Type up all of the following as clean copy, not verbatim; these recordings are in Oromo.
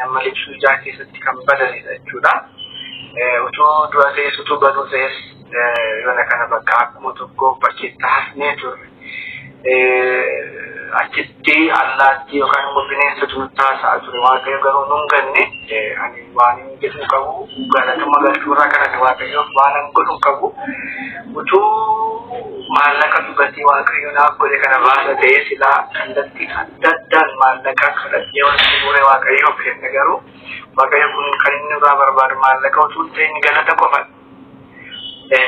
Nama libsuu ijaa keessatti kan badanidha jechuudha. Utuu du'a ta'es utuu baduu ta'es yoona kana bakka akkuma tokko bakkeetti hafnee turre. Achitti allaattii yookaan immoo bineensatu nutti haasa'aa ture. Waaqayyo garuu nun ganne. Ani waan hin jedhu qabu, galatuma galchuurraa kanatti Waaqayyoof waan hin godhu qabu. Utuu maallaqa dhugatii Waaqayyo naaf godhe kana baasa ta'ee silaa kallattii adda addaan maallaqa kadhadhee walitti guuree Waaqayyoof kenna, garuu Waaqayyo kun kan inni irraa barbaadu maallaqa utuu hin ta'in galata qofa.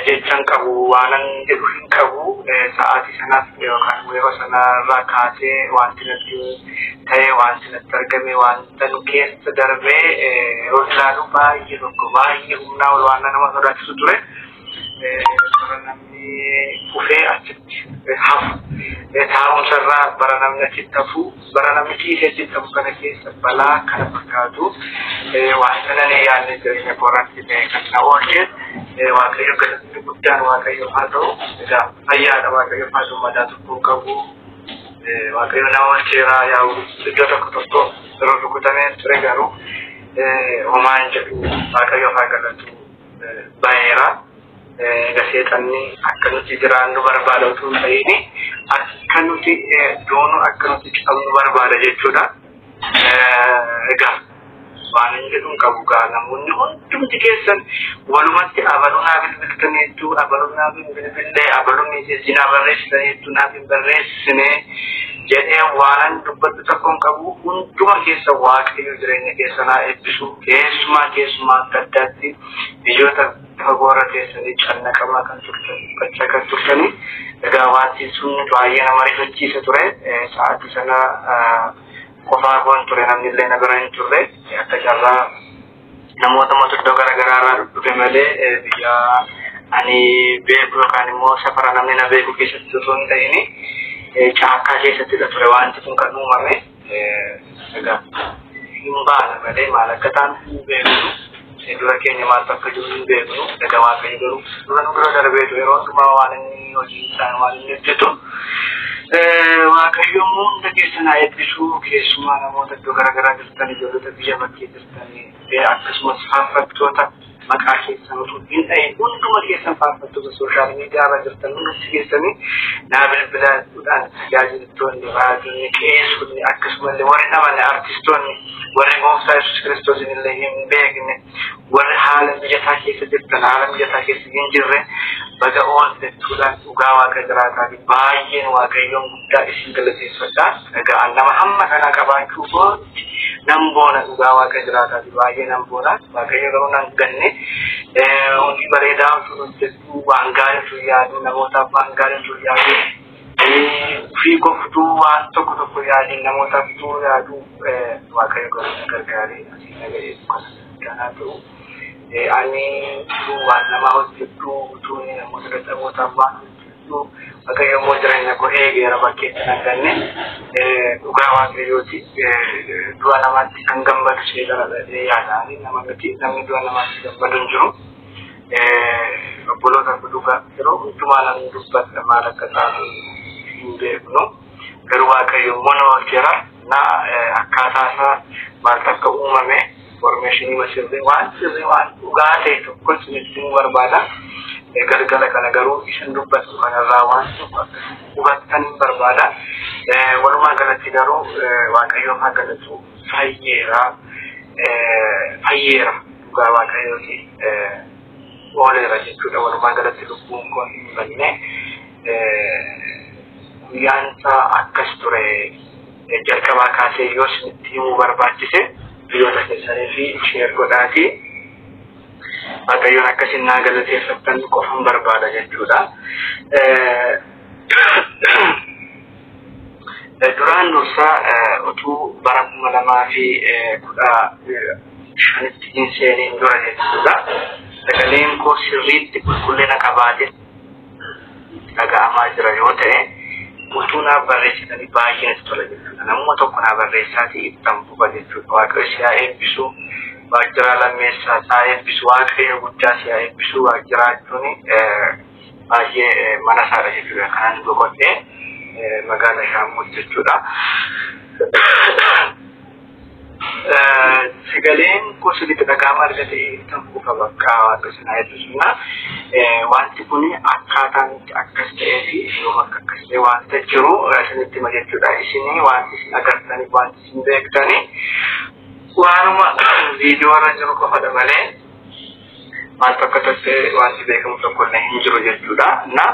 Jechan qabu, waanan jedhu hin qabu. Sa'aatii sanaaf yookaan yeroo sanarraa kaasee wanti natti ta'e, wanti natti argame, wanta nu keessa darbee yeroo ilaalu baay'ee tokko baay'ee humnaa ol waan nama sodaachisu ture. Bara namni kufee achitti hafu, taa'umsarraa bara namni achitti hafu, bara namni ciisee achitti hafu kana keessa balaa kana fakkaatu wanta nan yaadne jireenya koorratti ta'e kan na oolche Waaqayyo, galatni guddaan Waaqayyo haa ta'u. Egaa fayyaadha, Waaqayyo haa ta'u, madaa tokko hin qabu. Waaqayyo nama oolcheera. Yaa'u iddoo tokko tokko yeroo rukutamee ture, garuu homaan jedhu, Waaqayyo haa galatu, baheera. Egaa seexanni akka nuti jiraannu barbaada utuu hin ta'in akka nuti duunu, akka nuti cabnu barbaada jechuudha. Egaa waan hin jedhu hin qabu. Gaa namoonni hundumti keessan walumatti abaluu naa bilbiltaniittu, abaluu naaf hin bilbillee, abaluu message naa barreessitaniittu, naaf hin barreessine jedhee waanan dubbadhu tokko hin qabu. Hunduma keessa Waaqayyo jireenya keessa naa eebbisu. Keessumaa keessumaa akka addaatti biyyoota fagoorra teessanii cannaqamaa kan turtan, dubbachaa kan turtanii, egaa wanti sun baay'ee nama rifachiisa ture. Sa'aatii sana qofaa koon ture, namni illee na bira hin turre. Akka carraa namoota iddoo garaagaraa irraa dhufe malee biyya ani beeku yookaan immoo safara namni na beeku keessatti osoo hin ta'in caakkaa keessattidha ture wanti kun kan uumame. Egaa hin baana malee maal akka ta'an hin beeknu. Dura keenya maaltu akka jiru hin beeknu. Egaa Waaqayyo garuu dura nu dura darbeetu yeroo hundumaa waan inni hojii isaan waan inni hojjetu. Waaqayyo immoo hunda keessan haa eebbisu. Keessumaa namoota iddoo garaagaraa jirtan, ijoollota biyya bakkee jirtan, akkasumas faarfattoota maqaa keessan utuu hin dhahin hunduma keessan, faarfattoota social media irra jirtan hundumti keessanii, naa bilbilaadhaan tajaajiltoonni, raajonni, qeessonni, akkasumallee warri namane artistoonni, warri Gooftaa Yesuus Kiristoosin illee hin beekne, warri haala mijataa keessa jirtan, haala mijataa keessa hin jirre, baga ooltettuudhaan dhugaa Waaqa jiraataa fi baay'een Waaqayyoon guddaa isin galateeffadha. Egaa nama hamma kanaa qabaachuu kootti nan boona, dhugaa Waaqa jiraataa fi baay'ee nan boona. Waaqayyo garuu nan ganne. Hojii bareedaa utuu hojjedhu, waan gaarii utuu yaadu, namootaaf waan gaarii utuu yaadu, ofii qoftuu waan tokko tokko yaadiin namootaaf utuu yaadu, Waaqayyo garuu na gargaaree asii na ga'ee kana ta'u. Ani utuu waan namaa hojjedhu, utuu namoota dadhabootaaf waan hojjedhu, Waaqayyo immoo jireenya koo eegeera, bakkeetti nan ganne. Dhugaa Waaqayyooti, du'a namaatti kan gammadu seexana jedhee yaadaani, nama miti. Namni du'a namaatti gammadu hin jiru. Obboloota, dhugaa yeroo hundumaa namni dubbata, maal akka taatu hin beeknu. Garuu Waaqayyo immoo nama oolcheera. Na akkaataa isaa maaltu akka uumame, information sirrii, waan sirrii, waan dhugaa ta'e tokko isinitti himuu barbaada. Galgala kana garuu isin dubbatu kanarraa waan tokko akka hubattan barbaada. Walumaa galatti garuu Waaqayyoon haa galatu, fayyeera, fayyeera, dhugaa Waaqayyooti, ooleera jechuudha. Walumaa galatti lubbuun koo hin banne. Guyyaan isaa akkas ture. Jalqabaa kaasee yoo isinitti himuu barbaachise biyyoota keessanii fi share godhaatii. Waaqayyoon akkasin naa galateeffattan qofan barbaada jechuudha. Duraan dursaa utuu bara 2015tti hin seeniin dura jechuudha. Sagaleen koo sirriitti qulqullina qabaatee dhaga'amaa jira yoo ta'e utuu naaf barreessitanii baay'ee natti tola jechuudha. Namuma tokko naa barreessaatii ittan fufa jechuudha. Waaqayyo si haa eebbisu. Waajjira lammeessaa isaa eebbisu. Waaqayyo guddaa si haa eebbisu. Waajjira jechuun baay'ee mana isaadha jechuudha. Kanan boqodhee magaala Shaammuut jechuudha. Sagaleen koo sirriitti dhaga'ama arga ta'e tan kuufa bakka Waaqa eebbisuna. Wanti kun akkaataan itti akkas ta'ee fi yoom akka akkas ta'e wanta jiru isinitti hima jechuudha. Isinii wanti isin agartanii wanti isin beektanii waanuma viidiyoo irra jiru qofadha malee maaltu akka ta'e wanti beekamu tokko illee hin jiru jechuudha. Na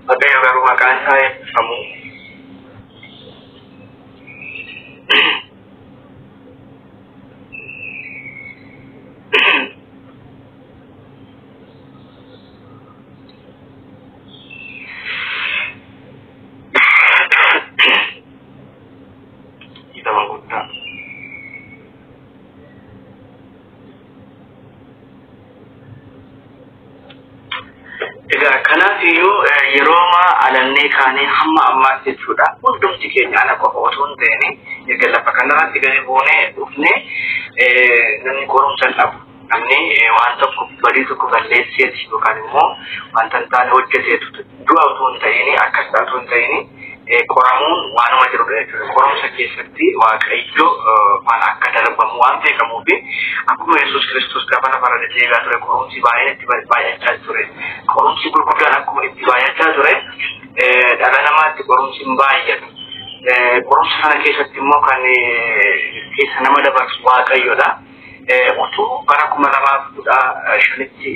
Waaqayyo garuu maqaan isaa eebbifamu. Dhiifama guddaa. Egaa kanaaf iyyuu yerooma alannee kaanee hamma ammaatti jechuudha. Hundumti keenya ana qofa otoo hin ta'in erga lafa kanarratti gadi buunee dhufnee namni qorumsa hin dhabu. Namni waan tokko badii tokko balleesseeti yookaan immoo wanta hin taane hojjeteetu du'a otoo hin ta'in akkas ta'a otoo hin ta'in qoramuun waanuma jirudha jechuudha. Qorumsa keessatti Waaqayyo waan akka darbamu waan beekamuuf akkuma Yesuus Kiristoos gaafa lafarra deddeebi'aa ture qorumsi baay'een itti baay'achaa ture. Qorumsi gurguddaan akkuma itti baay'achaa ture dhala namaatti qorumsi hin baay'atu. Qorumsa sana keessatti immoo kan keessa nama dabarsu Waaqayyodha. Utuu bara 2015tti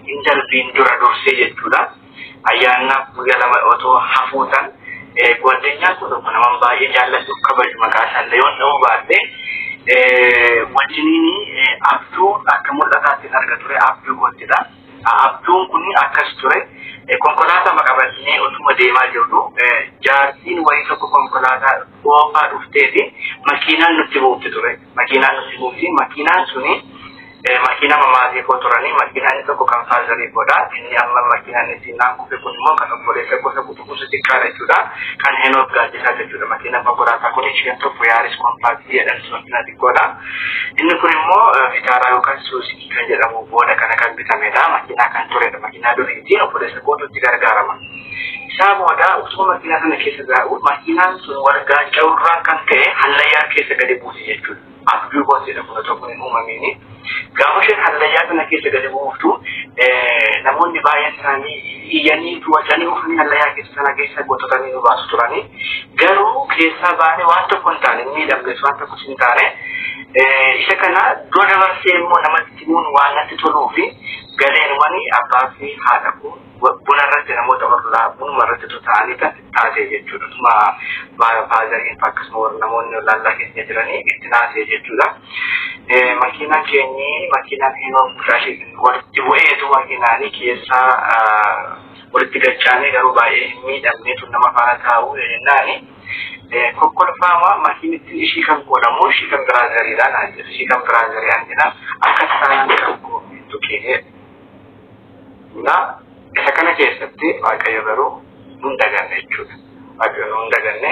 hin darbiin dura dursee jechuudha. Ayyaannaaf guyyaa lama otoo hafuutan ጓደኛ kun tokko nama baay'ee jaalladhu kabaju maqaa isaallee yoon dha'uu baadhe wajjiniin abduu akka mul'ataatti arga ture abduu koottidha. Abduun kun akkas ture konkolaataa qabannee utuma deemaa jirru jaartiin wayii tokko konkolaataa oofaa dhufteeti makiinaan nutti buufti ture. Makiinaan nutti buufti makiinaan suni makiinaa mamaatii koo turanii makiinaan inni tokko kan faazarii koodha. Inni amma makiinaan ittiin naan kufe kun immoo kan obboleessa gosa kutukusa xiqqaadha jechuudha. Kan Henook Gaaddisaa jechuudha. Makiinaan konkolaataa kun isheen tokko Yaaris Kompaaktii jedhamtu makiinaa xiqqoodha. Inni kun immoo Vitaaraa yookaan Suuzukii kan jedhamu booda kana kan bitamedha. Makiinaa kan turedha. Makiinaa duriitiin obboleessa kootu itti gargaarama. Isaa booda utuma makiinaa sana keessa taa'u makiinaan sun wal gaaca'urraan kan ka'e hallayyaa keessa gadi buute jechuudha. Abduu kootidha kun otoo kun hin uumamiini. Gaafa isheen hallayyaa sana keessa gadi buuftu namoonni baay'een isaanii iyyanii wacanii ufanii hallayyaa keessa sana keessa gototanii nu baasu turanii. Garuu keessaa baanee waan tokko hin taane miidhamnes waan tokkos hin taane isa kana dura dabarsee immoo namatti himuun waan natti toluu fi galeenumanii abbaa fi haadha koo buna irratti namoota ollaa bunuma irratti taa'anii taatee jechuudha. Utuma faazariin akkasuma warra namoonni ollaa keessa jiranii itti naasee jechuudha. Makiinaan keenyi makiinaan Henook Guddaashee walitti bu'eetu makiinaanii keessaa walitti gachaanee garuu baay'ee hin miidhamneetu nama faana taa'u jennaani. Kokkolfaama makiinittiin ishii kan godhamu ishii kan biraazariidha naan jedhu ishii kan biraazarii aan jedha akka taa'an kan koo tuqee. Na isa kana keessatti Waaqayyo garuu nun daganne jechuudha. Waaqayyo nun daganne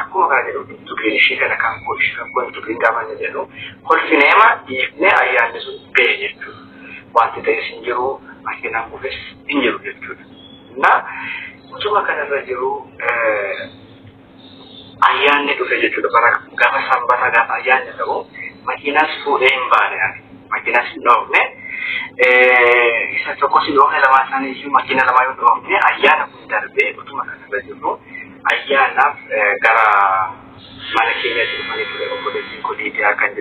akkuma kana jedhu tuqiin ishii kana kan koo ishii kan koo tuqiin gaafa inni jedhu kolfineema dhiifnee ayyaanni sun ga'e jechuudha. Wanti ta'es hin jiru makiinaan kufes hin jiru jechuudha. Na utuma kanarra jiru ayyaanni dhufe jechuudha. Bara gaafa sanbata gaafa ayyaanni ta'u makiinaas fuudhee hin baane ani makiinaas hin dhoofne. Isa tokkos hin dhoofne lamaan isaanii iyyuu makiina lamaa yoo dhoofne ayyaana kun darbee utuma kanarra jirru ayyaanaaf gara mana keenyatti dhufanii ture obboleettiin koo Liidiyaa kan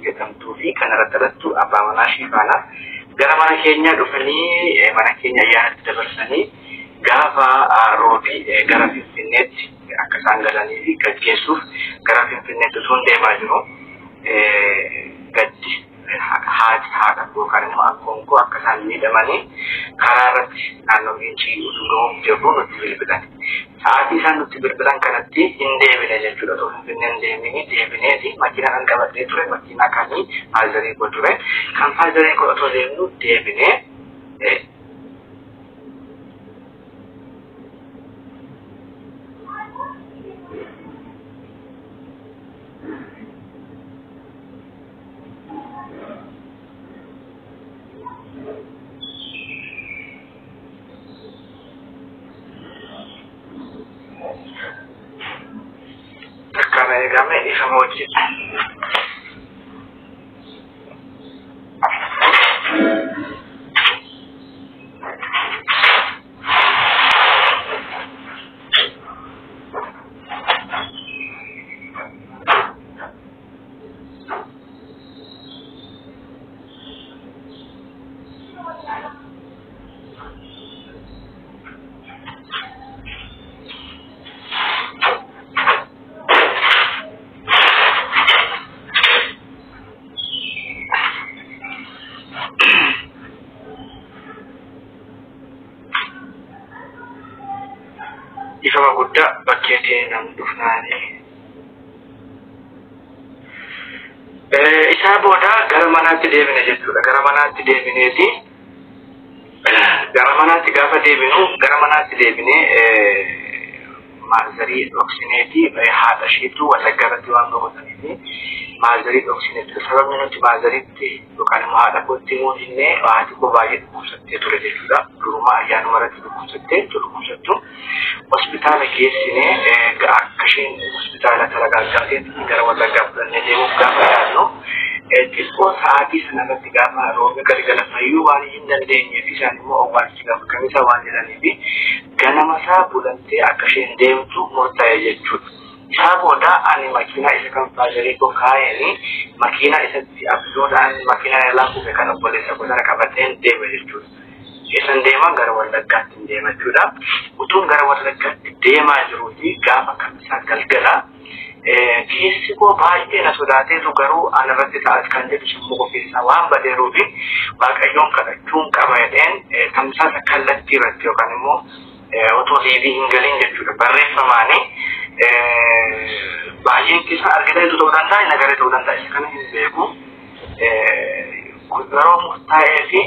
jedhamtuu fi kanarratti dhalattu abbaa manaa ishee faana gara mana keenya dhufanii mana keenya ayyaanatti dabarsanii gaafa roobii gara Finfinneetti akka isaan galanii fi gaggeessuuf gara Finfinneetti osoo hin deemaa jiru gaddi haati haadha yookaan immoo akkoon koo akka isaan miidhamanii karaa irratti naannoo Gincii utuu gahuuf jirru nutti bilbilan. Sa'aatii isaan nutti bilbilan kanatti hin deebine jechuudha. Otoo Finfinnee hin deemini deebineeti makiinaa kan qabadhee ture makiinaa kanii faazarii koo ture. Kan faazarii koo otoo deemnu deebinee Xiqqoona eegame ifama hojjedha. Ifama guddaa bakkeetti namni dhufnaani. Isaa booda gara manaatti deebine jechuudha. Gara manaatti deebineeti. Gara manaatti gaafa deebinu gara manaatti deebinee maazarii dhoksineeti haadha isheetu Wallaggaa irratti waan boqotaniifi maazarii dhoksineeti. Sababni nuti maazariitti yookaan immoo haadha kootti himuu dinnee haati koo baay'ee dhukkubsattee ture jechuudha. Durumaa ayyaanuma irratti dhukkubsattee dhukkubsattu. Hospitaala geessinee akka isheen hospitaala talagaaggaatee gara Wallaggaa fudhannee deemuuf gaafa yaadnu xiqqoo sa'aatii sana irratti gaafa roobni galgala fayyuu waan hin dandeenyeef isaan immoo owwaalchi gaafa kamisa waan jedhaniif ganama isaa bulantee akka isheen deemtu murtaa'e jechuudha. Isaa booda ani makiinaa isa kan faazarii koo kaa'een makiinaa isatti abjuudhaan makiinaa irraa kufe kan obboleessa koo sana qabadheen deeme jechuudha. Isan deeman gara Wallaggaatti hin deema jechuudha. Utuun gara Wallaggaatti deemaa jiruuti gaafa kamisaa galgala keessi koo baay'ee na sodaateetu garuu anarratti ta'as kan jedhu sammuu koo keessaa waan badeeruufi Waaqayyoon kadhachuun qaba jedheen tamsaasa kallattii irratti yookaan immoo otoo deebii hin galiin jechuudha barreeffamaanii baay'een keessaa argataniitu ta'uu danda'a hin agarree ta'uu danda'a isa kana hin beeku. Yeroo murtaa'ee fi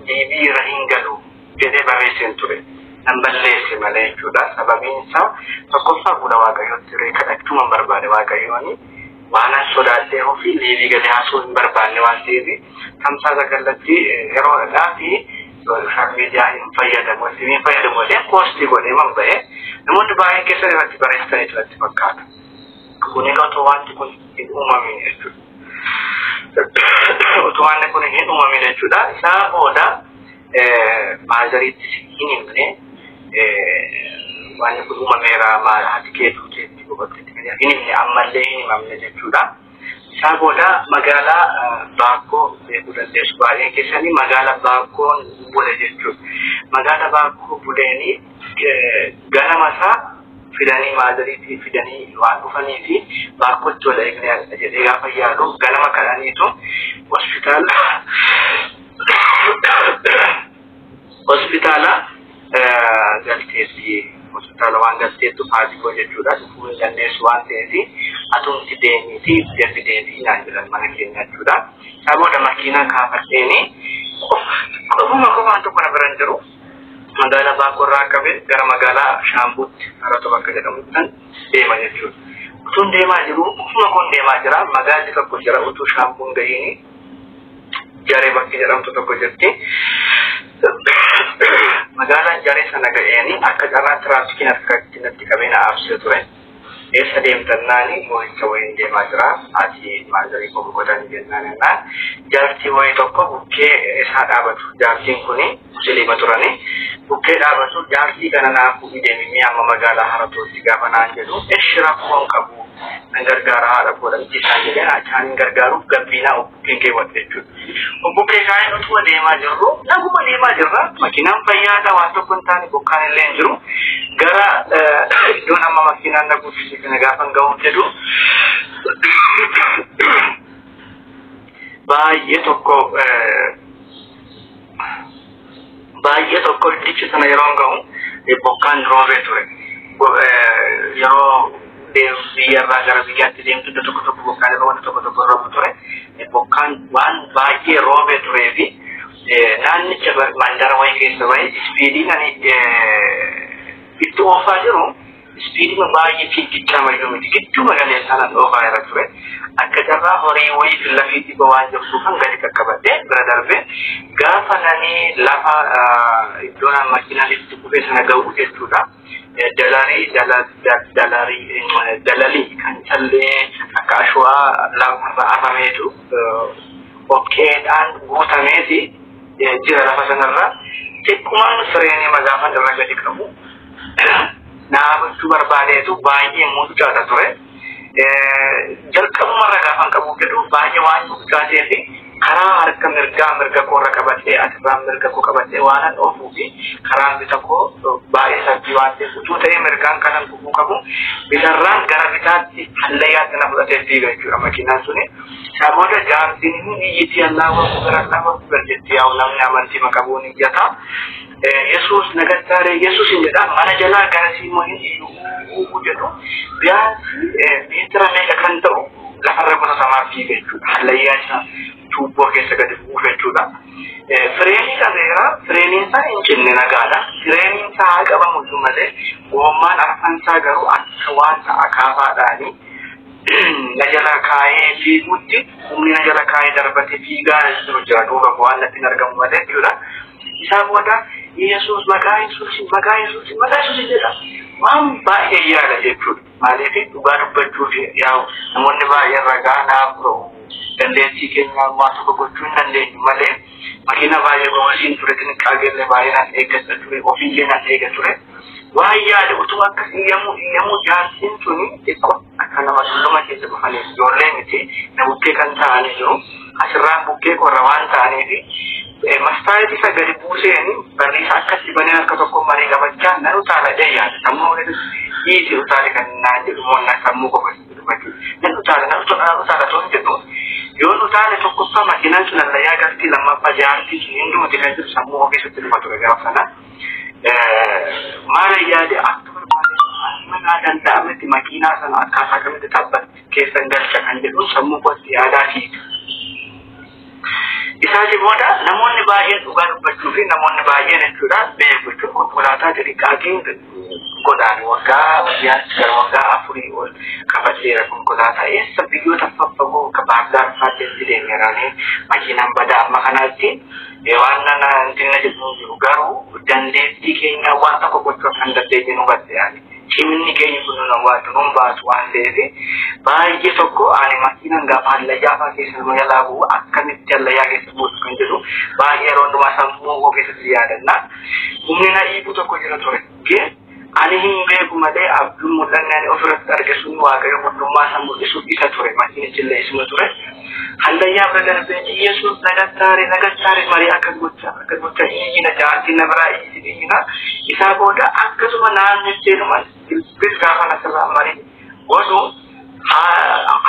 deebii irra hin galu jedhee barreesseen ture. Nan balleesse malee jechuudha. Sababiin isaa tokkoffaa fuula Waaqayyootti ture kadhachuu man barbaade Waaqayyooni. Waan an sodaadhee ofii deebii galee haasuu hin barbaanne waan ta'eef tamsaasa kallattii yeroodhaa fi sooshaal miidiyaa hin fayyadamu hin fayyadamu jedhee poostii godhee man ba'e namoonni baay'een keessan irratti barreessanii irratti fakkaata. Kun egaa otoo wanti kun hin uumamin jechuudha. Otoo wanti kun hin uumamin jechuudha. Isaa booda maazariitti hin himne wanti kun uumameera haati kee duuteetti boqotteetti kan hin himne ammallee hin himamne jechuudha. Isaa booda magaalaa Baakkoo beekuu dandeessu baay'een keessanii magaalaa Baakkoon bule jechuudha. Magaalaa Baakkoo buleenii ganama isaa fidanii maazariitti fidanii waan dhufanii fi Baakkootti wal eegnee jedhee gaafa yaadu ganama kadhaniitu hospitaala galteetti hospitaala waan galteettu haati koo jechuudha dhufuu hin dandeessu waan ta'eef atumti deemiiti deemti deebii naan jedhan mana keenya jechuudha. Isaa booda makiinaa kaafadheeni qofuma qofaan tokko na bira hin jiru. Magaalaa Baakkoorraa qabee gara magaalaa Shaambuutti Haratoo bakka jedhamutti deema jechuudha. Utuun deemaa jiru qofuma koon deemaa jira magaalli tokko jira utuu Shaambuun gahiini Jaree bakki jedhamtu tokko jirti. Magaalaan Jaree sana ga'eeni akka carraa tiraafikiin harkatti natti qabee na aabsee ture. Eessa deemtannaani moo'icha wayiin deemaa jira. Ati maazarii koo boqotanii jennaan jennaan. Jaartii wayii tokko bukkee isaa dhaabatu. Jaartiin kuni musliima turani. Bukkee dhaabatu jaartii kana naaf fuudhii deemimee amma magaalaa Haratootti gaafa naan jedhu eshi rakkoo hin qabu. Nan gargaara haadha koo dhamti isaan jedheen achaan hin gargaaruuf gabbiinaa obbukkeen keewwadhe jechuudha. Obbukkee kaa'een utuma deemaa jirru naguma deemaa jirra. Makiinaan fayyaadha waan tokko hin taane bokkaan illee hin jiru. Gara iddoon amma makiinaan na guuttise kana gaafa hin ga'uun jedhu baay'ee tokko baay'ee tokko iddichi sana yeroo hin ga'u bokkaan roobee ture. Yeroo biyyarraa gara biyyaatti deemtu iddoo tokko tokko bokkaan yeroo wanta tokko tokko roobu ture. Bokkaan waan baay'ee roobee turee fi naannicha mandara wayii keessa bahee ispiidiin ani itti oofaa jiru ispiidima baay'ee fiigichaa mayyuu miti gidduu magaleessaa nan oofaa jira ture. Akka carraa horii wayii fi lafii dhibba waan jirtuufan gadi qaqqabadhee bira darbee gaafa nani lafa iddoo naan makiinaan itti kufee sana ga'u jechuudha. Dalarii dalalii kan callee akka ashwaa lafarra afameetu okkeedhaan guutameeti jira lafa sanarra. Xiqqumaan fireenii magaafan irra gadi qabu dhaabachuu barbaadeetu baay'ee mucucaata ture. Jalqabumarra gaafan qabu jedhu baay'ee waan mucucaatee fi karaa harka mirgaa mirga koorra qabatee asirraan mirga koo qabatee waan an oofuu fi karaan bita koo baay'ee sabbii waan ta'eef utuu ta'ee mirgaan kanan kufuu qabu bitarraan gara bitaatti hallayyaatti na fudhatee fiiga jechuudha makiinaan suni. Isaa booda jaartiin hin iyyiti Allahu Akbar Allahu Akbar jetti yaa'u namni amantii maqabuun iyyata. Yesuus nagattaaree Yesuus hin jedha mana jalaa garasii immoo hin iyyuu jedhu biyaansi meetira meeqa kan ta'u lafarra qotamaa fiiga jechuudha. Hallayyaa isaa tuubboo keessa gadi bu'uuf jechuudha. Fireenii qabeera fireeniin isaa hin cinne nagaadha. Fireeniin isaa haa qabamu iyyuu malee gommaan arfan isaa garuu akka waan akaafaadhaani na jala kaayee fiigutti humni na jala kaayee darbatee fiigaa jiru jira duuba waan natti hin argamu malee jechuudha. Isaa booda Yesuus maqaa Yesuus maqaa Yesuus maqaa Yesuus jedha. Waan baay'ee yaala jechuudha. Maaliif dhugaa dubbachuuf yaa'u namoonni baay'een ragaa naaf ta'u dandeettii keenyaa waan tokko gochuu hin dandeenyu malee makiina baay'ee gowwasiin ture xinqaageellee baay'ee naan eeggata ture ofiillee naan eega ture. Waan yaade utuu akkas iyyamuu iyyamuu jaartiin suni xiqqoo akka nama dulluma keessa dhufaniif ijoollee miti na bukkee kan ta'anii jiru asirraan bukkee qorra waan ta'aniif mastaayitii isa gadi buuseen barriisa akkatti banee harka tokko marii qabachaa nan utaala jedhee yaada sammuu dhiisi utaale kan naan jedhu moonnaa sammuu qofa dubbachuu nan utaala nan utaala toon jedhu yoon utaale tokkoffaa makiinaan sun allayyaa galtii lammaffaa jaartii sun hin duuti kan jedhu sammuu koo keessatti dhufa ture gaafa sana. Maal yaade akka barbaade mana danda'ametti makiinaa sana akkaataa kamitti tabbatti keessan galcha kan jedhu sammuu kootti yaadaa fiiga. Isaati booda namoonni baay'een dhugaa dubbachuu fi namoonni baay'een jechuudha beeku jechuun konkolaataa xixiqqaatiin godhaan waggaa biyyaatti gara waggaa 4 ol qabateera konkolaataa eessa biyyoota faffagoo akka Baahirdaar fa'aatti deemeeranii makiinaan badaa amma kanaatti waan nana intinna jedhu jiru garuu dandeettii keenya waan tokko gochuu akka hin dandeenye nu hubatte yaani. Cimni keenya kun nu waatu nun baasu waan ta'eef baay'ee tokko ani makiinaan gaafa hallayyaa fa'aa keessa nama jalaa bu'u akkamitti hallayyaa keessa buusu kan jedhu baay'ee yeroo hundumaa sammuu koo keessatti yaadanna. Humni na dhiibu tokko jira ture. Ani hin beeku malee abjuun mul'anni ani ofirratti arge sun Waaqayyo guddummaa isaa mul'isuuf isa ture makiinichi illee isuma ture. Hallayyaa bira darbee Yesuus nagattaare nagattaare marii akkas gochaa akkas gochaa iyyina jaartiin na biraa iyyiti iyyina isaa booda akkasuma naannetteedhuma bilbil gaafa asirraa marii godhu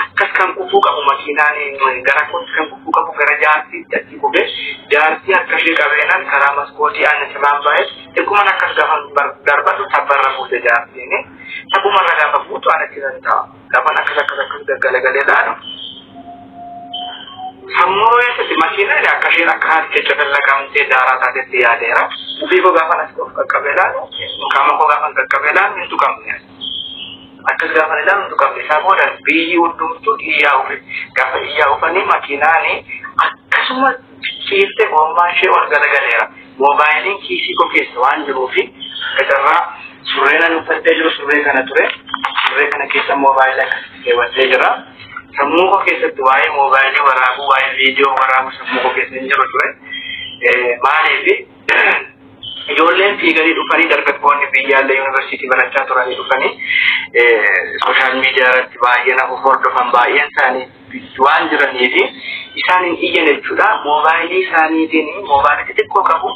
akkas kan kufuu qabu makiinaan gara kootti kan kufuu qabu gara jaartiitti achi kufee jaartii harka ishee qabeenaan karaa maskootii ani asirraan baay'ee xiqquman akkas gaafa darbatu tabbarra buute jaartiin tabbumarra gaafa buutu ani achi nan ta'a gaafan akkas akkas akkas gaggalagalee laalu. Sammuu keessatti makiinaan akka isheen akka haati caccabalaqamtee daaraa taatetti yaadeera. Ofii koo gaafan as of qaqqabee laalu qaama koo gaafan qaqqabee laalu hin tuqamne. Akkas gaafan ilaalu hin tuqamne. Isaa booda biyyi hundumtuu iyyaa ufe. Gaafa iyyaa ufanii makiinaan akkasuma ciiftee gommaa ishee ol galagaleera. Moobaayiliin kiisii koo keessa waan jiruufi gajarraa surree nan uffadhee jiru surree kana ture. Surree kana keessa moobaayilii akkasitti keewwadhee jira. Sammuu koo keessatti waa'ee moobaayilii waraabuu waa'ee viidiyoo waraabuu sammuu koo keessa hin jiru ture. Maaliif ijoolleen fiiganii dhufanii dargaggoonni biyyaallee yuunivarsiitii barachaa turanii dhufanii sooshaal miidiyaa irratti baay'ee na hordofan baay'een isaanii waan jiraniif isaan hin iyyan jechuudha. Moobaayilii isaaniitiin moobaayilii xixiqqoo qabu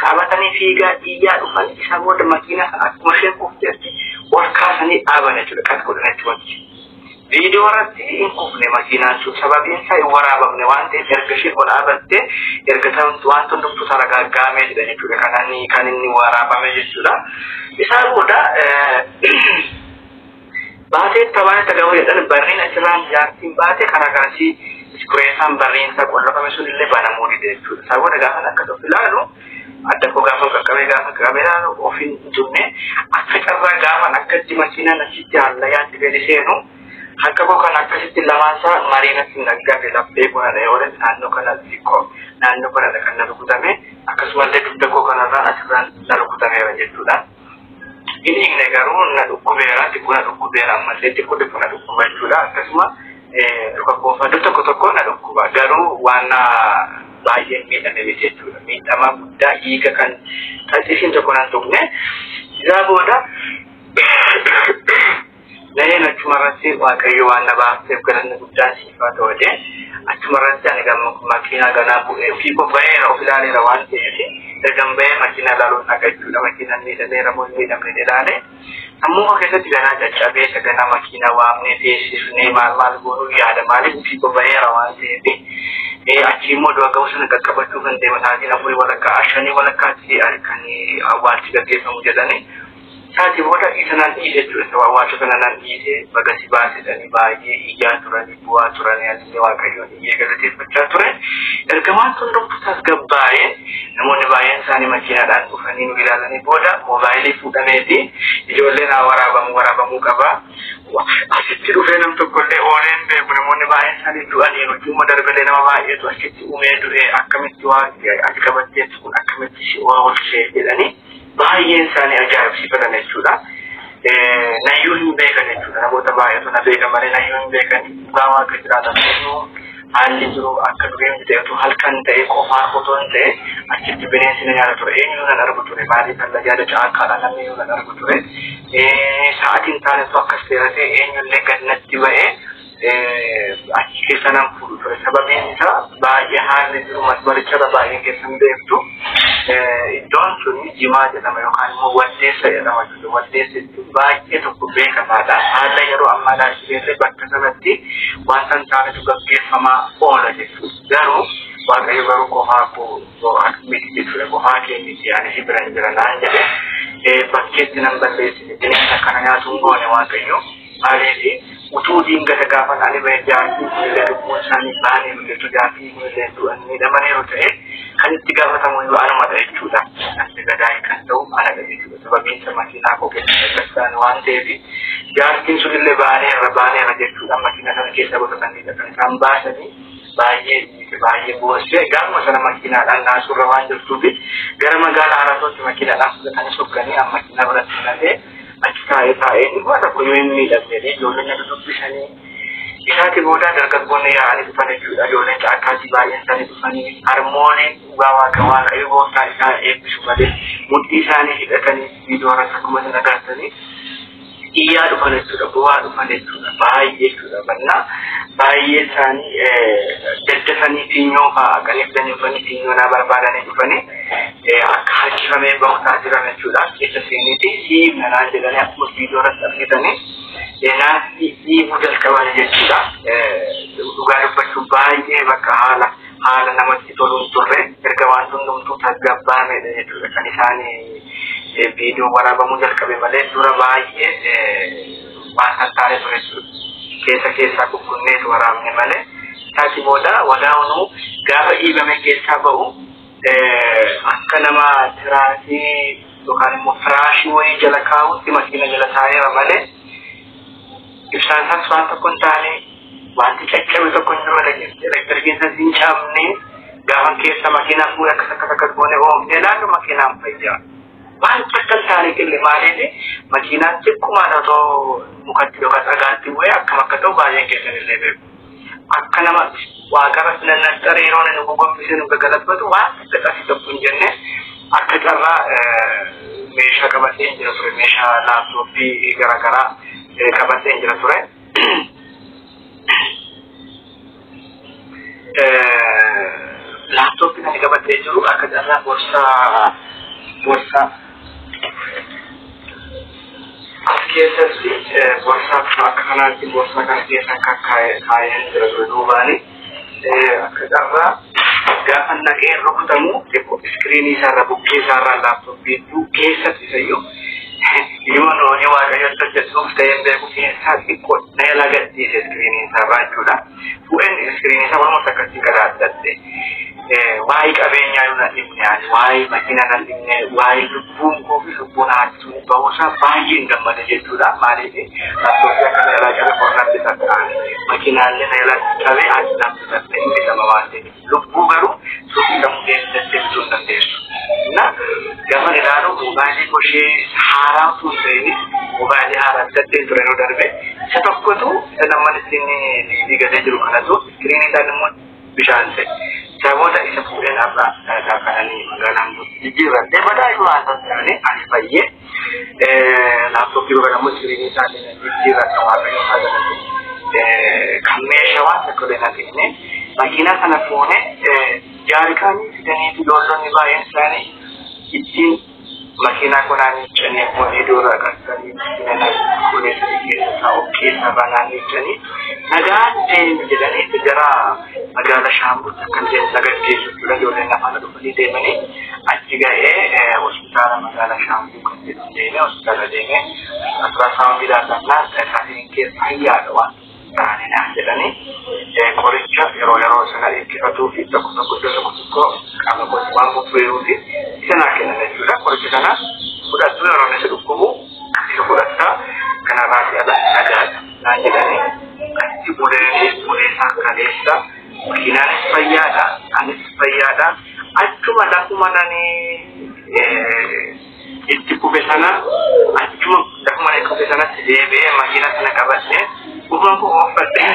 qabatanii fiigaa iyyaa dhufan isa booda makiinaa sana akkuma isheen kufteetti ol kaasanii dhaaban jechuudha. Qas godhan jechuudha. Viidiyoo irratti hin kufne makiinaan sun sababiin isaa hin waraabamne waan ta'eef erga isheen ol dhaabattee erga waan hundumtuu taragaaggaamee jedha jechuudha. Kan inni waraabame jechuudha. Isaa booda baatee tabaayee tagawuu jedhan barriin achirraan jaartiin baatee karaa garasii iskureessaan barriin isaa qollofame sun illee banamuu dide jechuudha. Isaa booda gaafa akkas of ilaalu adda koo gaafa qaqqabee gaafa qaqqabee ilaalu of hin tunne akka carraa gaafan akkatti makiinaan achitti hallayyaatti gadi seenu harka koo kan akkasitti lamaan isaa mariinatti naggabe laphee godhadha yoo ta'e naannoo kana xiqqoo naannoo kanadha kan na rukutame akkasumallee dugda koo kanarraan asirraan na rukutameera jechuudha. Inni hiikne garuu na dhukkubeera, xiqqoo na dhukkubeera, ammallee xiqqoo xiqqoo na dhukkuba jechuudha. Akkasuma dhuka koofaddu tokko tokko na dhukkuba. Garuu waan baay'ee miidhame miti jechuudha. Miidhama guddaa dhiiga kan taasisiin tokko nan tuqne. Isaa booda na'een achumarratti Waaqayyo waan na baafteef galanni guddaan siif haa ta'u jedhee achumarratti ani gamma makiinaa ganaa bu'ee ofii koo ba'eera of ilaaleera waan ta'eef ergan ba'ee makiinaa ilaaluun dhaqa jechuudha. Makiinaan miidhameera moo hin miidhamne ilaale. Sammuu koo keessatti ganaa caccabee isa ganaa makiinaa waamnee teessifnee maal maal goonuu yaada maaliif ofii koo ba'eera waan ta'eef achi immoo du'a ga'uu sana qaqqabachuu kan deema sa'aatiin 4:15 5:15tti kan awwaalchi gaggeeffamu jedhanii. Sa'aatii booda isa naan dhiise jechuudha. Isa awwaalcha sana naan dhiise baga si baasedhanii baay'ee iyyaa turanii bu'aa turanii asillee Waaqayyoon iyyee galateeffachaa ture. Ergamaan sun dhuftu tasgabbaa'ee namoonni baay'een isaanii makiinaadhaan dhufanii nu ilaalanii booda moobaayilii fuudhameeti ijoolleen haa waraabamu waraabamuu qaba. Asitti dhufee nam tokkollee oolee hin beeku namoonni baay'een isaanii du'aniiru. Dhuma darbelee nama baay'eetu achitti uumee du'ee akkamitti waa ati qabatteetu kun akkamitti si oolchee jedhanii baay'een isaanii ajaa'ibsiifatan jechuudha. Nayyuu hin beekan jechuudha. Namoota baay'eetu na beekan malee nayyuu hin beekan. Dhugaa Waaqa jiraatan haalli jiru akka dureen ta'etu halkan ta'e qofaa otoo hin ta'e achitti bineensi na nyaata ture. Eenyuu nan argu ture. Maaliif kan yaada caakkaadha namni eenyuu nan argu ture. Sa'aatiin taanetu akkas seera ta'e eenyullee gad natti ba'ee achi keessa nan fuudhu ture. Sababiin isaa baay'ee haalli jiru masmaricharra baay'ee keessan beektu. Iddoon sun Jimaa jedhama yookaan immoo Waddeessa jedhama jechuudha. Waddeessa jechuun baay'ee tokko beekamaadha. Haala yeroo ammaa ilaalchisee bakka sanatti wanta hin taanetu gaggeeffamaa oola jechuudha. Garuu Waaqayyo garuu qofaa koo miti jechuudha. Qofaa kee miti ani si bira hin jira naan jedhe bakkeetti nan balleessine bineensa kana nyaatu hin goone Waaqayyo. Maaliif utuu diingata gaafan ani ba'e jaartiin kunillee lubbuun isaanii baaniiru jechuudha. Jaartiin kunillee du'an miidhamaniiru ta'e kan itti gaafatamu iyyuu anumadha jechuudha. Natti gadaa'e kan ta'u anadha jechuudha. Sababiin isaa makiinaa koo keessatti akkas waan ta'eef jaartiin sunillee baaneerra baaneerra jechuudha. Makiinaa sana keessa gosa kan isaan baasanii baay'ee baay'ee boossee gaafuma sana makiinaadhaan naasurra waan jirtuuf gara magaalaa Haratootti makiinaadhaan fudhatanii sokkanii amma makiinaa biratti fudhatee achi taa'ee taa'ee dhugaa tokko yoo hin miidhamne ijoolleen na dubbisanii isaati booda dargaggoonni yaa'anii dhufan jechuudha. Ijoolleen caakkaatii baay'een isaanii dhufanii harmooleen dhugaa Waaqa Waaqayyo gooftaan isaan eebbisu malee mudhii isaanii hidhatanii viidiyoo irratti akkuma isin agartanii iyyaa dhufan jechuudha. Bu'aa dhufan jechuudha. Baay'ee jechuudha. Bannaa baay'ee isaanii daddafanii finyoo fa'aa haqanii fidanii dhufanii finyoo naa barbaadanii dhufanii akka harkifamee bahu taasifame jechuudha. Keessa seeniiti hiibna naan jedhanii akkuma viidiyoo irratti argitanii naatti dhiibuu jalqaban jechuudha. Dhugaa dubbachuu baay'ee bakka haala haala namatti toluun turre erga waan hundumtuu tasgabbaa'ameedha jechuudha. Kan isaan viidiyoo waraabamuu jalqabe malee dura baay'ee waan kan taane ture jechuudha. Keessa keessaa kukkunneetu waraabne malee. Isaati booda wadaa'unuu gaafa dhiibame keessaa ba'u akka nama tiraasii yookaan immoo firaashii wayii jala kaa'utti makiina jala taa'eera malee ibsaan isaas waan tokko hin taane wanti caccabe tokko hin jiru elektirikiin isaas hin cabne gaafa keessa makiinaa fuudhe akkas akkas akkas goone oomishee ilaallu makiinaan fayyaa. Wanta akka hin taane qille maaliif makiinaan xiqqumaan otoo mukatti yookaan dhagaatti bu'ee akkam akka ta'u baay'een keessan illee beeku. Akka nama waaqarratti nannaxxaree yeroo inni nu gogombisee nu gagalabbatu waan akka xasii tokko hin jenne akka carraa meeshaa qabatee hin jira ture meeshaa laaptooppii garaagaraa qabatee hin jira ture. Laaptooppii kan qabatee jiru akka carraa borsaa borsaa as keessatti borsaa akka kanaatti borsaa kana keessa akka kaayeen jira ture duubaani akka carraa gaafa naqee rukutamu xiqqoo iskiriinii isaarra bukkee isaarraa laaptooppii keessatti isayyuu yoo noonii Waaqayyoon hojjetuuf ta'een beeku keessaa xiqqoo na yala gadhiise iskiriinii isaarraa jechuudha. Fuudheen iskiriinii isaa walumaa akkasii qadaaddatte. Waa'ee qabeenyaa yoo na dhibne ani waa'ee makiinaa na dhibne waa'ee lubbuun koo fi lubbuun haati ba'uusaa baay'ee hin gammade jechuudha. Maaliif laaptooppii akka na yalaa cabe qornaan bitadha. Makiinaallee na yalaa cabe addaan bitadha hin bitama waan ta'eef. Lubbuu garuu suuqii kamuu deemtee bituu hin dandeessu. Na gaafa ilaalu moobaayilii tokko ishee haaraa osoo hin ta'in mobaayilii haaraa bitadhee ture yeroo darbe isa tokkotu isa lamman ittiin liivii galee jiru kanatu iskiriinii isaan immoo bishaan ta'e. Isa booda isa fuudheen har'a kananii magaalaa Ambootti jijjiirradhee badaa iyyuu waan ta'anii ani fayyee laaptooppii kana immoo iskiriinii isaallee jijjiirradha Waaqayyo haa galatu. Kan meeshaa waan tokko illee na ta'ine makiinaa sana fuunee jaarikaanii fidanii fi ijoollonni baay'een isaanii ittiin makiinaa konaan miiccanii fuunee dooraa qaqqanii makiinaa fuunee sadii keessa taa'u keessa banaan miiccanii nagaan deemi jedhanii gara magaalaa Shaambuutti akka deemu nagargeessu jechuudha. Ijoolleen afaan dhufanii deemanii achi ga'ee hospitaala magaalaa Shaambuu kan jedhu deemee hospitaala deemee ultrasound ilaalannaan safeen keessa fayyaadha waan ta'anii naan jedhanii qoricha yeroo yeroo sana dhiqqifatuu fi tokko tokko iddoo tokko tokko qaama kooti waan bubbiruu fi isa naa kennan jechuudha. Qoricha sana fudhattu yeroo inni si dhukkubu isa fudhattaa kanarraa si ala nagaadha naan jedhanii achi bulee bulee isaa kaleessa makiinaanis fayyaadha anis fayyaadha achuma lafuma nani itti kufe sana achuma lafuma nani kufe sanatti deebi'ee makiinaa sana qabadhee ufuma koo oofadhee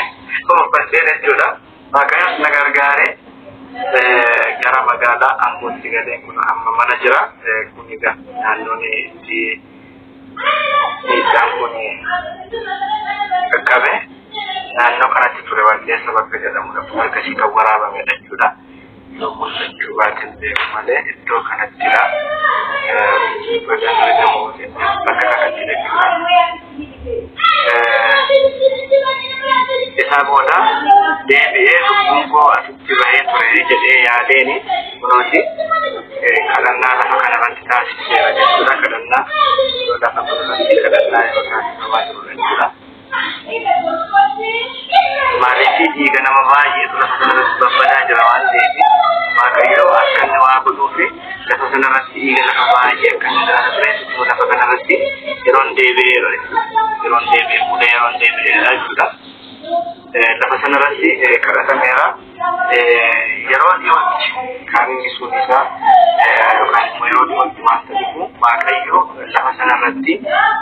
jechuudha. Waaqayyoos na gargaare gara magaalaa Ambootti galeen kun amma mana jira. Kun egaa naannoon itti miidhaan kun qaqqabe naannoo kanatti ture Walleessa bakka jedhamudha. Harkasii kan waraabamedha jechuudha. Yoo mul'achuu baate beeku malee iddoo kanattidha. Bakka kanatti jechuudha. Isaa booda deebi'ee lubbuun koo asitti bahee ture jedhee yaadeeni kunooti kadhannaa lafa kanarratti taasiseera jechuudha. Kadhannaa lafa kanarratti kadhannaa yeroo taasifamaa jiru jechuudha. Maaliif dhiiga nama baay'eetu lafa kanarratti babbadaa jira waan ta'eef Waaqayyo akka inni waa godhuu fi lafa sanarratti dhiiga lafa baay'ee akka inni jiraatu ture lafa kanarratti yeroon deebi'eera yeroon deebi'ee bulee yeroon deebi'eera jechuudha. Lafa sanarratti kadhatameera. Yeroo dhiyootti qaamni sun isaa yookaan immoo yeroo dhiyootti waan ta'eef Waaqayyo lafa sanarratti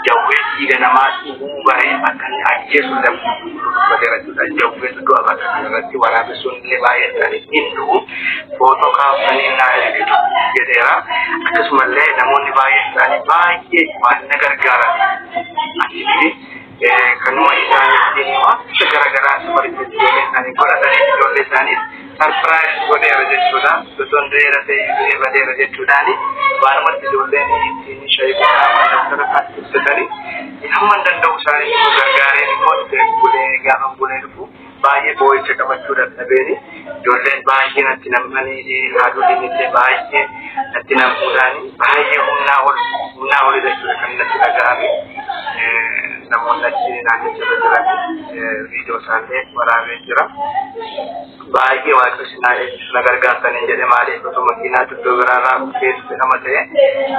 jawwee dhiiga namaa dhuguu baree akka inni ajjeesu dubbateera jechuudha. Jawweetu du'a bakka kanarratti waraabessuun illee baay'ee isaanii hin du'u footoo kaafsanii naa ergitu jedheera. Akkasumallee namoonni baay'een isaanii baay'ee waan na gargaaran achitti kanuma isaaniitiin wanta garaagaraa safaricha ijoollee isaanii godhatanii ijoollee isaanii sarpiraayiz godheera jechuudha. Osoo du'eera ta'e du'ee badeera jechuudhaani waanumatti ijoolleen ittiin shayii bunaa mana isaatti ibsatanii hamma danda'u isaanii immoo gargaareen immoo bulee gaafa bulee dhufu baay'ee boo'icha qabachuu dadhabeeni ijoolleen baay'ee natti nam'anii haadholiin illee baay'ee natti nam'uudhaani baay'ee humnaa ol humnaa oli jechuudha kan natti dhaga'ame. Namoonni achi naannicha irra jiran viidiyoo isaallee waraabee jira. Baay'ee Waaqayyo sinaa eebbisu na gargaartanii jedhe maaliif otoo makiinaa iddoo biraarraa keessa nama ta'e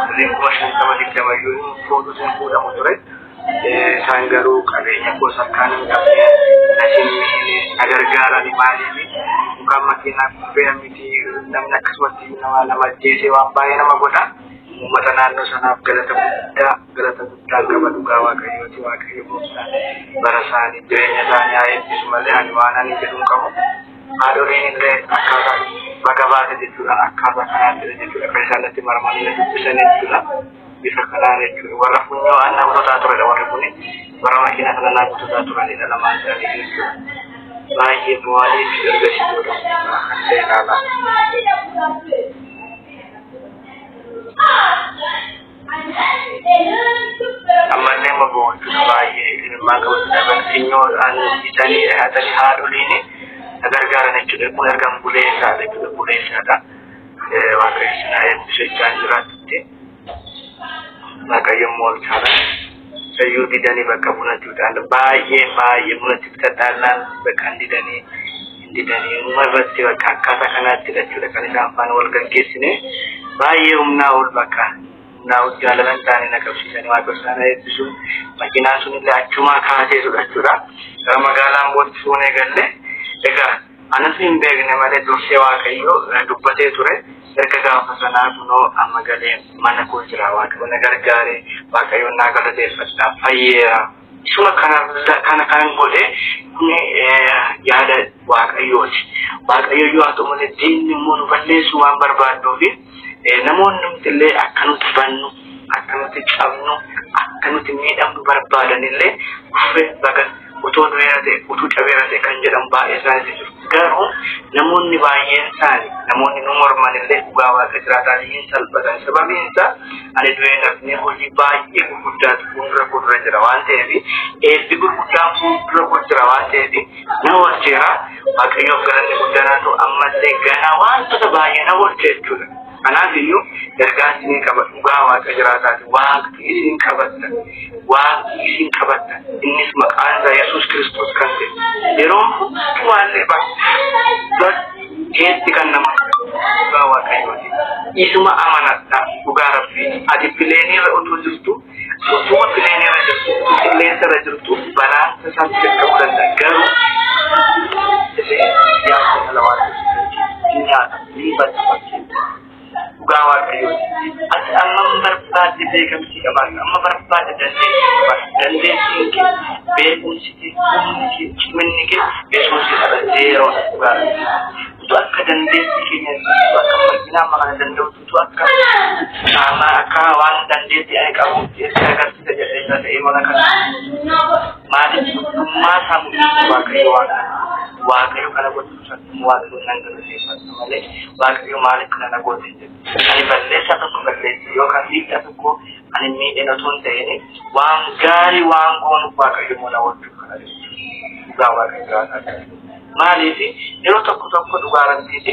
birriin 50,020 iyyuu hin fuudhu hin fuudhamu ture. Isaan garuu qabeenya koos harkaan hin qabne na gargaarani maaliif yookaan makiinaa kubbee miti namni akkasumatti nama lama ajjeesee waan baay'ee nama godha. Uummata naannoo sanaaf galata guddaa qaba dhugaa Waaqayyooti. Waaqayyo gooftaan bara isaanii jireenya isaanii haa eebbisu malee ani waan ani jedhu hin qabu. Haadholiin illee akkaataa baga baate jechuudha akkaataa kanaatti jechuudha kan isaan natti marmanii na dubbisan jechuudha. Bifa kanaan jechuudha warra funyoo aannan guutotaa turedha warri kuni warra makiinaa sana naa guutotaa turanidha lamaan isaanii jechuudha. Baay'ee bu'aalee fi ergasii booda kan ta'e ilaalaa. Ammallee immoo boonchuudha baay'ee ilmaan qabatu dhaban funyoo bitanii dhiyaatanii haadholiin na gargaaran jechuudha. Kun ergaan bulee isaadha jechuudha bulee isaadha. Waaqayyo sinaa eebbisu jechaan jiraatutti Waaqayyo immoo olchaadha. Sayyuu didanii bakka buna cuudhaan baay'ee baay'ee bunatti bitadhaannaan bakka hin didanii hin didanii dhuma irratti bakka akkaataa kanaatti jechuudha kan isaan faana wal gaggeessine baay'ee humnaa ol bakka humnaa ol jaalalan taane na qabsiisanii Waaqayyo isaan eebbisu. Makiinaan sun illee achumaa kaasee jechuudha. Gara magaalaa Ambootti fuunee galle egaa anas hin beekne malee dursee Waaqayyo dubbatee ture. Erga gaafa sanaa kunoo amma galee mana koo jira. Waaqayyo na gargaare, Waaqayyo naa galateeffadha, fayyeera. Isuma kana kan godhe kuni yaada Waaqayyooti. Waaqayyo yoo haa ta'u malee diinni immoo nu balleessuu waan barbaadduufi namoonni nuti illee akka nuti bannu, akka nuti cabnu, akka nuti miidhamnu barbaadan illee kufee baga utuu du'eera ta'e, utuu cabeera ta'e kan jedhamu baay'ee isaaniitu jiru. Garuu namoonni baay'een isaanii, namoonni nu morman illee dhugaa Waaqa jiraataa hin salphatan. Sababiin isaa ani du'ee nafni hojii baay'ee gurguddaatu fuuldura koo dura jira waan ta'eef, eebbi gurguddaan fuuldura koo jira waan ta'eef na oolcheera. Waaqayyoof galanni guddaan haa ta'u, ammallee ganaa wantoota baay'ee na oolche jechuudha. Kanaaf iyyuu ergaan isinii qaba dhugaa Waaqa jiraataati. Waaqni isin qabatta. Waaqni isin qabatta. Innis maqaan isaa Yesuus Kiristoos kan ta'e. Yeroo hundumaallee bakkeetti kan nama dhugaa Waaqayyooti. Isuma amanadha dhugaa Rabbiiti. Ati pileenirra utuu jirtu, utuma pileenirra jirtu, utuu qilleensarra jirtu balaan tasaatti qaqqabuu danda'a. Garuu yaadda dhala Waaqayyoo nyaata ni badda bakkeetti. Dhugaa Waaqayyooti. Ati amma barbaadde beekamtii qabaadhu, amma barbaadde dandeettii qabaadhu. Dandeettiin kee, beekumsi kee, humni kee, ciminni kee Yesuusii dhala zeeroodha dhugaa Rabbii. Utuu akka dandeettii keenya, utuu akka fayyina amma kana danda'u, utuu akka qaamaa akka waan dandeettii ani qabu itti agarsiisa jedhee jira ta'ee mana kana. Maaliif guddummaa isaa mul'isu Waaqayyo Waaqa. Waaqayyo kana gochuu isaatti Waaqayyo nan galateeffadha malee Waaqayyo maaliif kana na goote jedhu. Ani balleessaa tokko balleesse yookaan miidhaa tokko ani miidheen otoo hin ta'in waan gaarii waan goonuuf Waaqayyo immoo na oolchuuf kana jechuudha. Dhugaa Waaqayyo jiraataa. Maaliif yeroo tokko tokko dhugaa Rabbiiti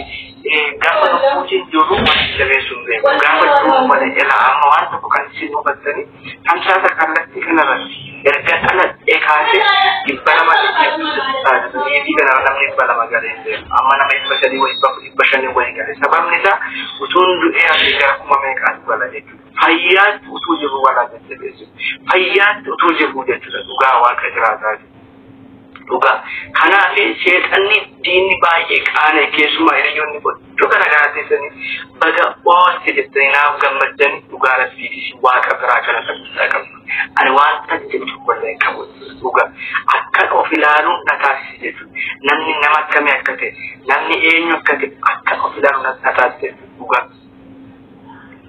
gaafa lubbuutiin jiru wanti jabeessuu hin beeku. Gaafa jiru malee ilaa amma waan tokko kan isin hubattanii tamsaasa kallattii kanarratti erga dhaladhee kaasee 200 liivii kanarra namni 200 galee hin beeku. Amma nama 300 wayii 400, 500 wayii gale. Sababni isaa utuun du'ee asii gara kuma meeqaatu gala jechuudha. Fayyaatti utuu jiru walaa jajjabeessu. Fayyaatti utuu jiru jechuudha dhugaa Waaqa jiraataa jechuudha. Dhugaa. Kanaaf seexanni diinni baay'ee qaane keessumaa hiriyoonni iddoo garaagaraa teessanii baga oolte jettanii naaf gammaddanii dhugaa Rabbiitis Waaqa biraa galata guddaa qabdu. Ani wanta jedhu tokkollee hin qabu dhugaa. Akkan of ilaaluun na taasise jechuudha. Namni nama akkamii akka ta'e, namni eenyu akka ta'e akkan of ilaalu na taasise dhugaa.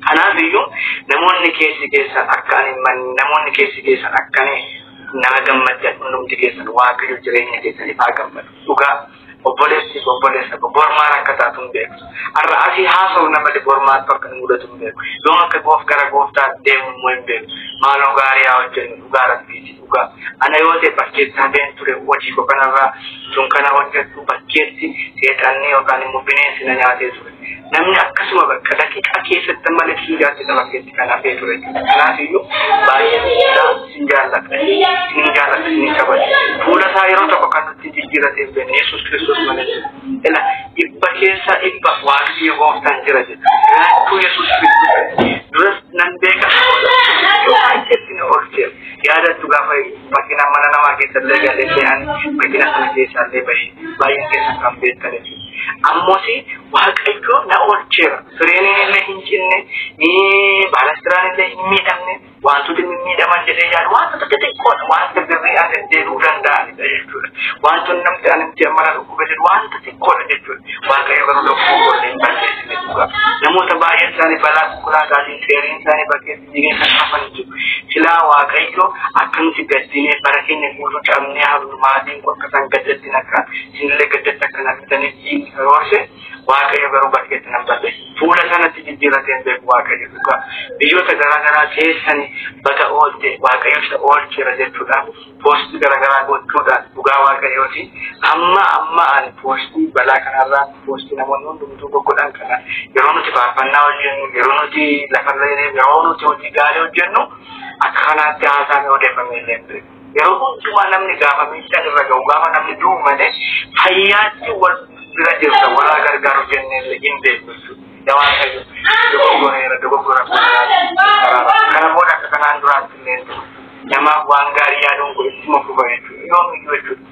Kanaaf iyyuu namoonni keessi keessan akka ani namoonni keessi keessan akka ani naa gammaddan hundumti keessan Waaqayyo jireenya keessaniif haa gammadu. Dhugaa obboleessi obboleessa bormaan akka taatu hin beeku. Har'a asii haasa'u malee bormaattu akka nu mudatu hin beeku. Yoom akka goof gara gooftaatti deemu immoo hin beeku. Maaloo gaarii haa hojjennu dhugaa Rabbiiti dhugaa. Ana yoo ta'e bakkeetti hafeen ture hojii koo kanarraa tun kana hojjedhu bakkeetti seexanni yookaan immoo bineensi na nyaatee ture. Namni akkasuma bakka daqiiqaa keessatti malee fiigaatti bakkeetti kan hafee ture. Kanaaf iyyuu baay'ee isin jaalladha. Isin jaalladha, isin kabaja. Fuula isaa yeroo tokko kan nutti jijjiiratee hin beekne Yesuus Kiristoos malee. Ila 100% Waaqayyo gooftaan jira jechuudha. Jiraachuu Yesuus Kiristoos duras nan beeka. Baay'eetti na oolcheera. Yaadattu gaafa makiinaa mana namaa keessa illee galee fe'an makiinaa sana keessa illee bahee baay'een keessan kan beektan jechuudha. Ammoo Waaqayyo na oolcheera. Fireeniin illee hin cinne, baalastiraan illee hin miidhamne, wantoota mimmiidhaman jedhee yaadu wantoota xixiqqoodha. Wanta birriidhaan deddeebi'uu danda'anidha jechuudha. Wantoonni namni ani mana dhukkube jedhu wanta xiqqoodha jechuudha. Waaqayyo garuu lubbuu koollee hin balleessine dhugaa. Namoota baay'een isaanii balaa konkolaataatiin xeeriin isaanii bakkeetti jigee kan hafan jiru. Silaa Waaqayyo akka nuti gaddinee bara keenya guutuu cabnee hafnu maatiin kun akka isaan gaddatti akka isinillee gaddatti akka naqataniif diinni karoorse Waaqayyo garuu bakkeetti nan balleesse. Fuula sanatti jijjiirratee hin beeku Waaqayyo dhugaa. Biyyoota garaagaraa keessanii baga oolte Waaqayyo isa oolcheera jechuudhaan poostii garaagaraa gochuudhaan dhugaa Waaqayyooti. Amma amma ani poostii balaa kanarraa poostii namoonni hundumtuu goggodhan kana yeroo nuti faarfannaa hojjennu, yeroo nuti lafarra yeroo nuti hojii gaarii hojjennu akka kanaatti haasaan odeeffamee illee hin beeku. Yeroo hundumaa namni gaafa miidhaan irra ga'u gaafa namni du'u malee fayyaatti wal bira jirta walaa gargaaru jennee illee hin beeknu jechuudha. Yaa Waaqayyo dogoggoreera dogoggora kana booda akka kanaan duraatti illee hin ta'u. Namaaf waan gaarii yaaduun kun ittuma fufa jechuudha. Yoomiyyuu jechuudha.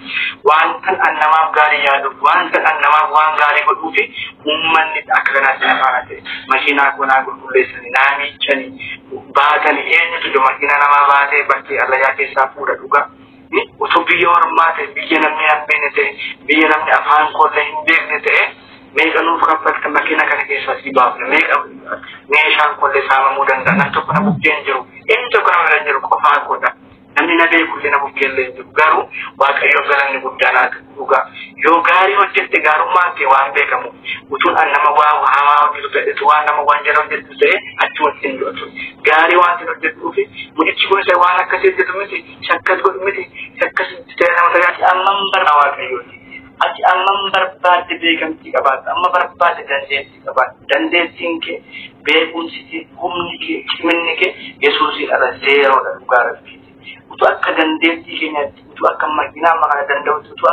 Wantan an namaaf gaarii yaaduuf, wantan an namaaf waan gaarii godhuufi uummanni akka kanaatti na faana ta'e. Makiinaa koo naa qulqulleessanii, naa miiccanii, baatanii eenyutu jiru makiinaa namaa baatee bakkee allayyaa keessaa fuudha dhugaa. Utuu biyya ormaa ta'e, biyya namni hin beekne ta'e, biyya namni afaan koollee hin beekne ta'e, meeqa nuuf kaffalta makiina kana keessaa si baafne, meeqa meeshaan koollee saamamuu danda'a. Namni tokko na bukkee hin jiru, inni tokko nama bira hin jiru qofaa koodha. Namni na beekullee na bukkee illee hin jiru. Garuu Waaqayyoof galanni guddaan haa ta'u dhugaa. Yoo gaarii hojjette gaarummaan kee waan beekamuuf utuun an nama waa hamaa hojjetu ta'e, utuu waan nama wanjala hojjetu ta'e achumatti hin du'a ture. Gaarii waan sin hojjettuufi mucichi kun isa waan akkasii hojjetu miti, isa akkas godhu miti, isa akkas ta'e nama tajaajila ammam barbaada Waaqayyooti. Ati ammam barbaadde beekamtii qabaatta, amma barbaadde dandeettii qabaatta. Dandeettiin kee, beekumsi kee, humni kee, ciminni kee Yesuusiin ala zeeroodha dhugaa Rabbiiti. Utuu akka dandeettii keenyaatti, utuu akka makiinaa amma kana danda'utti, utuu